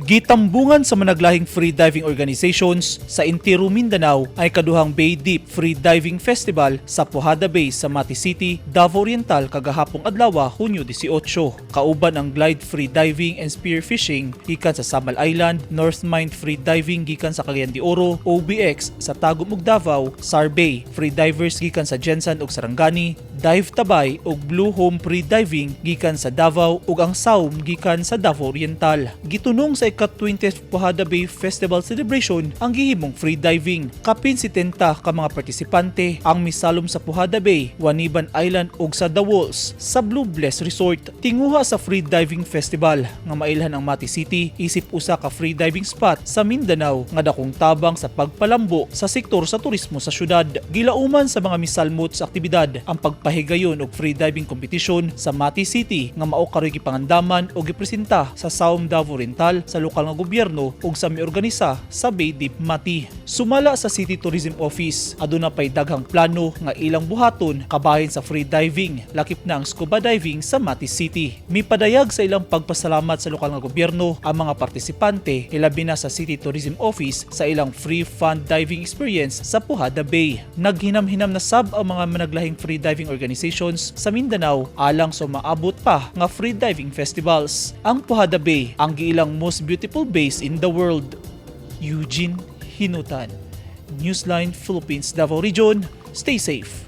Gitambungan sa managlahing free diving organizations sa Intiro Mindanao ay kaduhang Bay Deep Free Diving Festival sa Pujada Bay sa Mati City, Davao Oriental kagahapong adlaw, Hunyo 18. Kauban ang Glide Free Diving and Spear Fishing gikan sa Samal Island, North Mind Free Diving gikan sa Cagayan de Oro, OBX sa Tagum ug Davao, Sarbay Free Divers gikan sa GenSan ug Sarangani, Dive Tabay ug Blue Home Free Diving gikan sa Davao ug ang Saum gikan sa Davao Oriental. Gitunong sa ika-20th Pujada Bay Festival Celebration ang gihimong free diving. Kapin 70 ka mga partisipante ang misalom sa Pujada Bay, Waniban Island ug sa The Walls sa Blue Bless Resort. Tinguha sa Free Diving Festival nga mailhan ang Mati City isip usa ka free diving spot sa Mindanao nga dakong tabang sa pagpalambo sa sektor sa turismo sa syudad. Gilauman sa mga misalmot sa aktibidad ang pagpahigayon og free diving competition sa Mati City nga mao karoy gipangandaman o gipresenta sa Saum Davao Oriental, sa lokal nga gobyerno ug sa miorganisa sa Bay Deep Mati. Sumala sa City Tourism Office, aduna pay daghang plano nga ilang buhaton kabahin sa free diving, lakip na ang scuba diving sa Mati City. Mipadayag sa ilang pagpasalamat sa lokal nga gobyerno ang mga partisipante, ilabi na sa City Tourism Office, sa ilang free fun diving experience sa Pujada Bay. Naghinam-hinam na sab ang mga managlahing free diving organizations sa Mindanao alang sa maabot pa nga free diving festivals. Ang Pujada Bay ang giilang most beautiful bays in the world. Eugene Hinutan, Newsline Philippines, Davao Region. Stay safe.